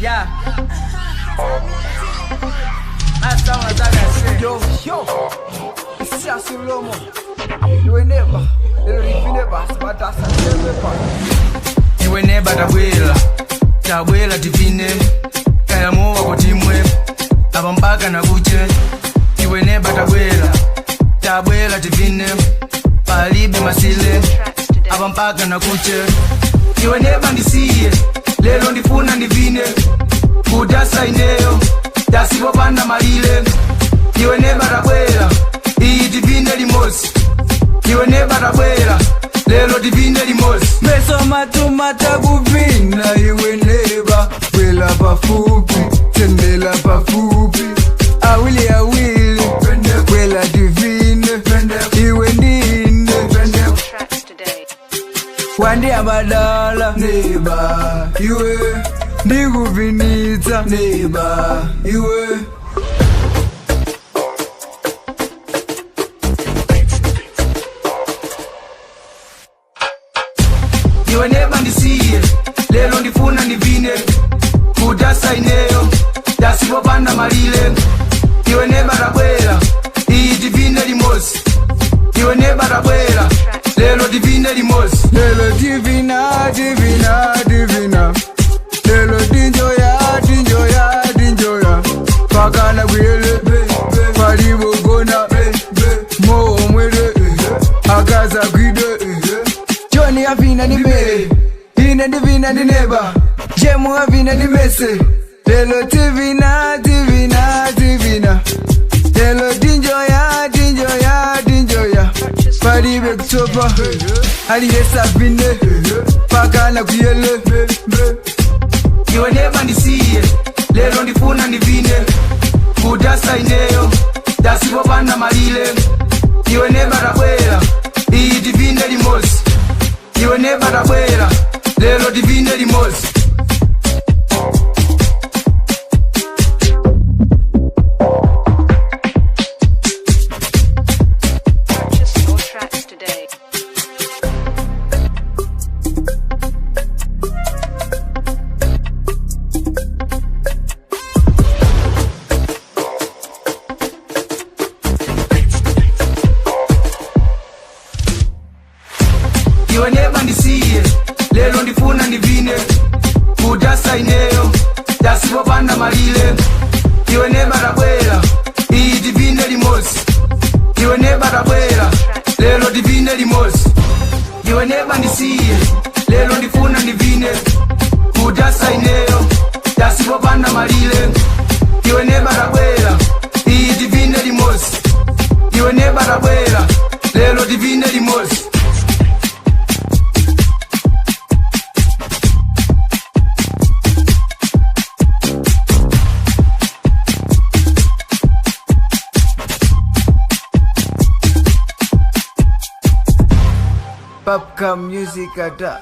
Yeah. Yo, yo, siyasulomo iwe neba lelo lifineba sibatasa ndebepa. Iwe neba, tabwela, tabwela tivine, kayamuwa kutimwe apa mpaka nakuche. Iwe neba, tabwela, tabwela tivine, palibe masile apa mpaka nakuche. Iwe neba, ndisiye, lelo ndifuna ndivine, kudasa ineyo dasipopanda malile. Iwe neba, tabwela, iyi tivine limosi. Iwe neba, tabwela, lelo tivine limosi. Meso matumata kuvina. Iwe neba, bwela pafupi, tendela pafupi, awili awili, bwela divine, iwe ndine. Tracks today. Wandi abadala neba, iwe ndikuvinitsa neba, iwe. Iwe neba, ndisiye, lelo ndifuna ndivine, kudasa ineyo dasipopanda malile. Iwe neba, tabwela, iyi tivine limosi. Iwe neba, tabwela, lelo tivine limosi. Lelo divina, divina, divina, lelo dinjoya, dinjoya, dinjoya, pakana kuyele palibogona moomwele akaza kwide. Joni avina ni mere, ine ndivina ndineba, jemu avina ni mese. Lelo tivina, divina, divina, lelo dinjoya, dinjoya, dinjoya, palibe kutopa, aliyesavine pakana kuyele. Iwe neba, ndisiye, lelo ndifuna ndivine, kudasa ineyo dasipopanda malile. Iwe neba, tabwela, iyi tivine limosi. Iwe neba, tabwela, lelo tivine limosi. Purchase your tracks today. Iwe neba, ndisiye, lelo ndifuna ndivine, kudasa ineyo dasipopanda malile. Iwe neba, tabwela, iyi tivine limosi. Iwe neba, tabwela, lelo tivine limosi. Iwe neba, ndisiye, lelo ndifuna ndivine, kudasa ineyo dasipopanda malile. Iwe neba, tabwela, iyi tivine limosi. Iwe neba, tabwela, lelo tivine limosi. Popcorn music ata.